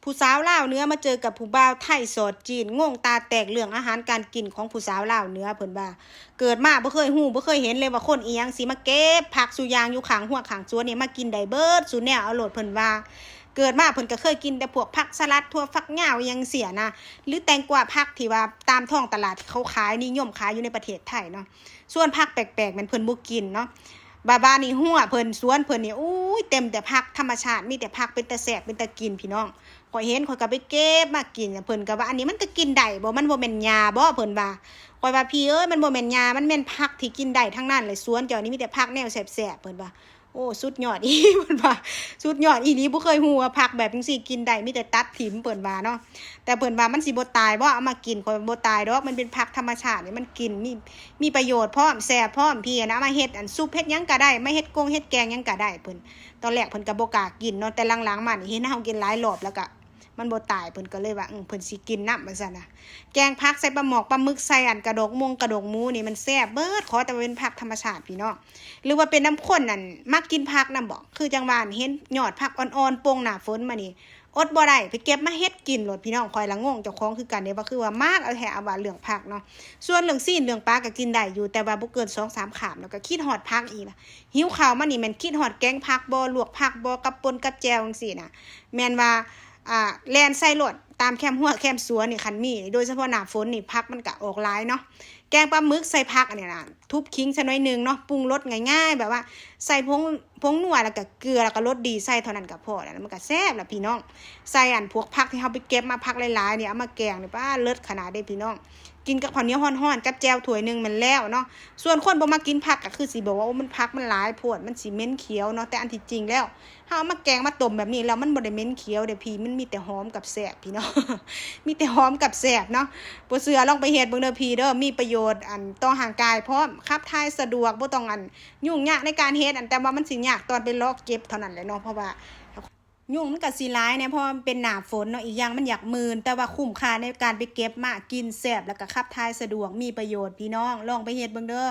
ຜູ້ສາວລາວເໜືອມາເຈີກັບຜູ້ບ່າວໄທສອດຈີນ ງົງຕາແຕກເລື່ອງອາຫານການກິນຂອງຜູ້ສາວລາວເໜືອ. ເພິ່ນວ່າ ເກີດມາບໍ່ເຄີຍຮູ້ບໍ່ເຄີຍເຫັນເລີຍວ່າຄົນອີ່ຫຍັງຊິມາເກັບຜັກສູ່ຢ່າງຢູ່ຂ້າງຮົ້ວຂ້າງສວນນີ້ ມາກິນໄດ້ເບິດສູ່ແນວເອົາໂລດ. ເພິ່ນວ່າ ເກີດມາເພິ່ນກໍເຄີຍກິນແຕ່ພວກຜັກສະຫຼັດ ຖົ່ວຝັກຍາວອີ່ຫຍັງເຊີ້ຍນະ ຫຼືແຕງກວາ ຜັກທີ່ວ່າຕາມທ້ອງຕະຫຼາດທີ່ເຂົາຂາຍ ນິຍົມຂາຍຢູ່ໃນປະເທດໄທເນາະ. ສ່ວນຜັກແປກໆ ແມ່ນເພິ່ນບໍ່ກິນເນາະ. ບາດ ບາດນີ້ຮົ້ວເພິ່ນ ສວນເພິ່ນນີ້ ໂອ້ຍ ເຕັມແຕ່ຜັກທຳມະຊາດ ມີແຕ່ຜັກເປັນຕາແຊບເປັນຕາກິນພີ່ນ້ອງ. ຂ້ອຍເຫັນຂ້ອຍກໍໄປເກັບມາກິນ. ເພິ່ນກໍວ່າ ອັນນີ້ມັນກໍກິນໄດ້ບໍ່? ມັນບໍ່ແມ່ນຫຍ້າບໍ່? ເພິ່ນວ່າ. ຂ້ອຍວ່າ ພີ່ເອີຍ ມັນບໍ່ແມ່ນຫຍ້າ ມັນແມ່ນຜັກທີ່ກິນໄດ້ທັງນັ້ນແຫຼະ ສວນເຈົ້ານີ້ມີແຕ່ຜັກແນວແຊບໆ ເພິ່ນວ່າ. ໂອ້ ສຸດຍອດອີ່ ເພິ່ນວ່າ ສຸດຍອດອີ່ຫຼີ ບໍ່ເຄີຍຮູ້ວ່າຜັກແບບຈັ່ງຊີ້ກິນໄດ້ ມີແຕ່ຕັດຖິ້ມ ເພິ່ນວ່າເນາະ. ແຕ່ເພິ່ນວ່າ ມັນຊິບໍ່ຕາຍບໍ່ ເອົາມາກິນ? ຂ້ອຍວ່າບໍ່ຕາຍດອກ ມັນເປັນຜັກທຳມະຊາດນີ້ ມັນກິນມີ ມີປະໂຫຍດພ້ອມ ແຊບພ້ອມ. ພີ່ນະ ເອົາມາເຮັດອັນຊຸບເຮັດຫຍັງກໍໄດ້ ມາເຮັດກົງເຮັດແກງຫຍັງກໍໄດ້. ເພິ່ນ ຕອນແລກເພິ່ນກໍບໍ່ກ້າກິນເນາະ ແຕ່ຫຼັງໆມານີ້ເຫັນເຮົາກິນຫຼາຍລອບແລ້ວກໍ ມັນບໍ່ຕາຍ ເພິ່ນກໍເລີຍວ່າ ເອີ ເພິ່ນຊິກິນນຳວ່າຊັ້ນນະ. ແກງຜັກໃສ່ປາໝອກປາໝຶກ ໃສ່ອັນກະດູກມົງກະດູກໝູນີ້ ມັນແຊບເບີດ ຂໍແຕ່ວ່າເປັນຜັກທຳມະຊາດພີ່ນ້ອງ. ຫຼືວ່າເປັນນຳຄົນນັ້ນມັກກິນຜັກນຳບໍ? ຄືຈັ່ງວ່າເຫັນຍອດຜັກອ່ອນໆ ປົ່ງໜ້າຝົນມານີ້ ອົດບໍ່ໄດ້ ໄປເກັບມາເຮັດກິນໂລດພີ່ນ້ອງ. ຂ້ອຍລະງົງເຈົ້າຂອງຄືກັນເດ້ ວ່າຄືວ່າມັກເອົາແທ້ ເອົາວ່າເລື່ອງຜັກເນາະ. ສ່ວນເລື່ອງຊີ້ນເລື່ອງປາກໍກິນໄດ້ຢູ່ ແຕ່ວ່າບໍ່ເກີນສອງສາມຄາບ ແລ້ວກໍຄິດຮອດຜັກອີກລະ. ຫິວເຂົ້າມານີ້ແມ່ນຄິດຮອດແກງຜັກບໍ ລວກຜັກບໍ ກັບປົ່ນກັບແຈ່ວຈັ່ງຊີ້ນະ. ແມ່ນວ່າ ອ່າ ແລ່ນໃສ່ໂລດ ຕາມແຄມຮົ້ວແຄມສວນນີ້ ຄັນມີ ໂດຍສະເພາະໜ້າຝົນນີ້ ຜັກມັນກະອອກຫຼາຍເນາະ. ແກງປາໝຶກໃສ່ຜັກອັນນີ້ນະ ທຸບຂີງໃສ່ໜ້ອຍໜຶ່ງເນາະ ປຸງລົດງ່າຍໆ ແບບວ່າໃສ່ຜົງ ຜົງນົວ ແລ້ວກະເກືອ ແລ້ວກະລົດດີໃສ່ເທົ່ານັ້ນກະພໍແລ້ວ ມັນກະແຊບລະພີ່ນ້ອງ. ໃສ່ອັນພວກຜັກທີ່ເຮົາໄປເກັບມາ ຜັກຫຼາຍໆນີ້ ເອົາມາແກງນີ້ ປາ ເລີດຂະໜາດເດ້ພີ່ນ້ອງ. ກິນກັບເຂົ້າໜຽວຮ້ອນໆ ກັບແຈ່ວຖ້ວຍໜຶ່ງແມ່ນແລ້ວເນາະ. ສ່ວນຄົນບໍ່ມັກກິນຜັກກໍຄືຊິບອກວ່າ ໂອ້ ມັນ ຜັກມັນຫຼາຍໂພດ ມັນຊິເໝັນຂຽວເນາະ. ແຕ່ອັນທີ່ຈິງແລ້ວ ເຮົາເອົາມາແກງມາຕົ້ມແບບນີ້ແລ້ວ ມັນບໍ່ໄດ້ເໝັນຂຽວເດ້ພີ່ ມັນມີແຕ່ຫອມກັບແຊບພີ່ນ້ອງ ມີແຕ່ຫອມກັບແຊບເນາະ. ບໍ່ເຊື່ອລອງໄປເຮັດເບິ່ງເດີພີ່ເດີ ມີປະໂຫຍດ ອັນ ຕໍ່ຮ່າງກາຍພ້ອມ ຂັບຖ່າຍສະດວກ ບໍ່ຕ້ອງ ອັນ ຫຍຸ້ງຍາກໃນການເຮັດ ອັນ ແຕ່ວ່າມັນຊິຍາກຕອນໄປເລາະເກັບເທົ່ານັ້ນແຫຼະເນາະ ເພາະວ່າ ຍຸງມັນກະຊິຫຼາຍແດ່ ເພາະວ່າມັນເປັນໜ້າຝົນເນາະ ອີກຢ່າງມັນຢາກມື່ນ ແຕ່ວ່າຄຸ້ມຄ່າໃນການໄປເກັບມາກິນ ແຊບ ແລ້ວກະຂັບຖ່າຍສະດວກ ມີປະໂຫຍດພີ່ນ້ອງ ລອງໄປເຮັດເບິ່ງເດີ.